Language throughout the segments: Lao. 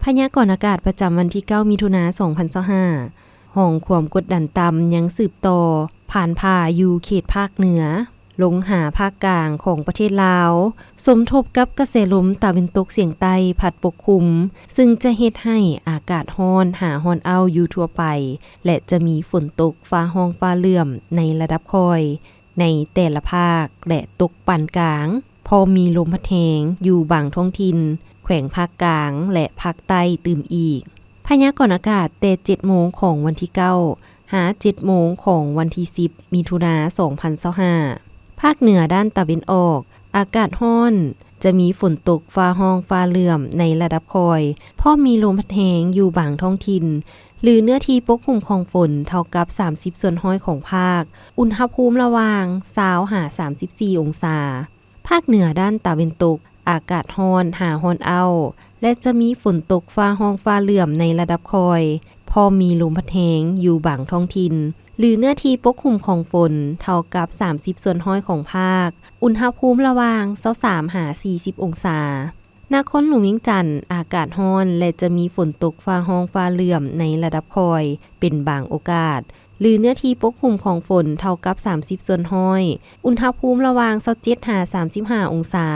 ພະຍາກອນອາກາດປະຈຳວັນທີເກົ້າ ມິຖຸນາ ສອງພັນຊາວຫ້າ ຮ່ອງຄວາມກົດດັນຕ່ຳຍັງສືບຕໍ່ຜ່ານຜ່າຢູ່ເຂດພາກເໜືອ ລົງຫາພາກກາງຂອງປະເທດລາວ ສົມທົບກັບກະແສລົມຕາເວັນຕົກສຽງໃຕ້ພັດປົກຄຸມ, ຊຶ່ງຈະເຮັດໃຫ້ອາກາດຮ້ອນຫາຮ້ອນອ້າວຢູ່ທົ່ວໄປ ແລະ ຈະມີຝົນຕົກຟ້າຮ້ອງຟ້າເຫຼື້ອມໃນລະດັບຄ່ອຍ ໃນແຕ່ລະພາກ ແລະ ຕົກປານກາງ, ພໍມີລົມພັດແຮງຢູ່ບາງທ້ອງຖິ່ນ ແຂວງພາກກາງ ແລະ ພາກໃຕ້ຕື່ມອີກ. ພະຍາກອນອາກາດແຕ່ເຈັດໂມງຂອງວັນທີເກົ້າ ຫາເຈັດໂມງຂອງວັນທີສິບ ມິຖຸນາ ສອງພັນຊາວຫ້າ ພາກເໜືອດ້ານຕາເວັນອອກ ອາກາດຮ້ອນ, ຈະມີຝົນຕົກຟ້າຮ້ອງຟ້າເຫຼື້ອມໃນລະດັບຄ່ອຍ, ພ້ອມມີລົມພັດແຮງຢູ່ບາງທ້ອງຖິ່ນ ຫຼື ເນື້ອທີ່ປົກຄຸມຂອງຝົນເທົ່າກັບສາມສິບສ່ວນຮ້ອຍຂອງພາກ, ອຸນຫະພູມລະຫວ່າງຊາວຫາສາມສິບສີ່ອົງສາ. ພາກເໜືອດ້ານຕາເວັນຕົກ ອາກາດຮ້ອນຫາຮ້ອນອ້າວ ແລະ ຈະມີຝົນຕົກຟ້າຮ້ອງຟ້າເຫຼື້ອມໃນລະດັບຄ່ອຍ, ພໍມີລົມພັດແຮງຢູ່ບາງທ້ອງຖິ່ນ ຫຼື ເນື້ອທີ່ປົກຄຸມຂອງຝົນເທົ່າກັບສາມສິບສ່ວນຮ້ອຍຂອງພາກ, ອຸນຫະພູມລະຫວ່າງຊາວສາມຫາສີ່ສິບອົງສາ. ນະຄອນຫຼວງວຽງຈັນ ອາກາດຮ້ອນ ແລະ ຈະມີຝົນຕົກຟ້າຮ້ອງຟ້າເຫຼື້ອມໃນລະດັບຄ່ອຍເປັນບາງໂອກາດ ຫຼື ເນື້ອທີ່ປົກຄຸມຂອງຝົນເທົ່າກັບສາມສິບສ່ວນຮ້ອຍ, ອຸນຫະພູມລະຫວ່າງຊາວເຈັດຫາສາມສິບຫ້າອົງສາ.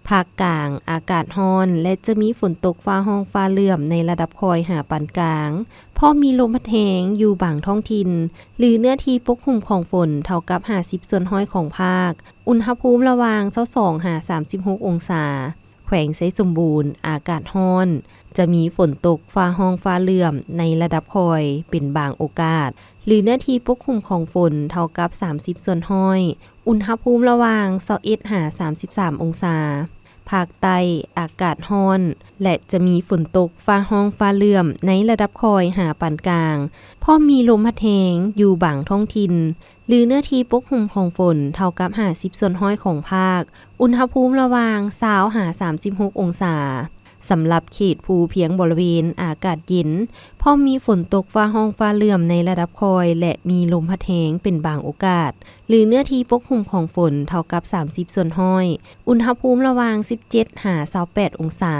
ພາກກາງ ອາກາດຮ້ອນ ແລະ ຈະມີຝົນຕົກຟ້າຮ້ອງຟ້າເຫຼື້ອມໃນລະດັບຄ່ອຍຫາປານກາງ, ພໍມີລົມພັດແຮງຢູ່ບາງທ້ອງຖິ່ນ ຫຼື ເນື້ອທີ່ປົກຄຸມຂອງຝົນເທົ່າກັບຫ້າສິບສ່ວນຮ້ອຍຂອງພາກ, ອຸນຫະພູມລະຫວ່າງຊາວສອງຫາສາມສິບຫົກອົງສາ. ແຂວງໄຊສົມບູນ ອາກາດຮ້ອນ, ຈະມີຝົນຕົກຟ້າຮ້ອງຟ້າເຫຼື້ອມໃນລະດັບຄ່ອຍເປັນບາງໂອກາດ ຫຼື ເນື້ອທີ່ປົກຄຸມຂອງຝົນເທົ່າກັບສາມສິບສ່ວນຮ້ອຍ, ອຸນຫະພູມລະຫວ່າງຊາວເອັດຫາສາມສິບສາມອົງສາ. ພາກໃຕ້ ອາກາດຮ້ອນ ແລະ ຈະມີຝົນຕົກຟ້າຮ້ອງຟ້າເຫຼື້ອມໃນລະດັບຄ່ອຍຫາປານກາງ, ພ້ອມມີລົມພັດແຮງຢູ່ບາງທ້ອງຖິ່ນ ຫຼື ເນື້ອທີ່ປົກຄຸມຂອງຝົນເທົ່າກັບຫ້າສິບສ່ວນຮ້ອຍຂອງພາກ, ອຸນຫະພູມລະຫວ່າງຊາວຫາສາມສິບຫົກອົງສາ. ສຳລັບເຂດພູພຽງບໍລິເວນ ອາກາດເຢັນ, ພ້ອມມີຝົນຕົກຟ້າຮ້ອງຟ້າເຫຼື້ອມໃນລະດັບຄ່ອຍ ແລະ ມີລົມພັດແຮງເປັນບາງໂອກາດ, ຫຼື ເນື້ອທີ່ປົກຄຸມຂອງຝົນເທົ່າກັບສາມສິບສ່ວນຮ້ອຍ, ອຸນຫະພູມລະຫວ່າງສິບເຈັດຫາຊາວແປດອົງສາ.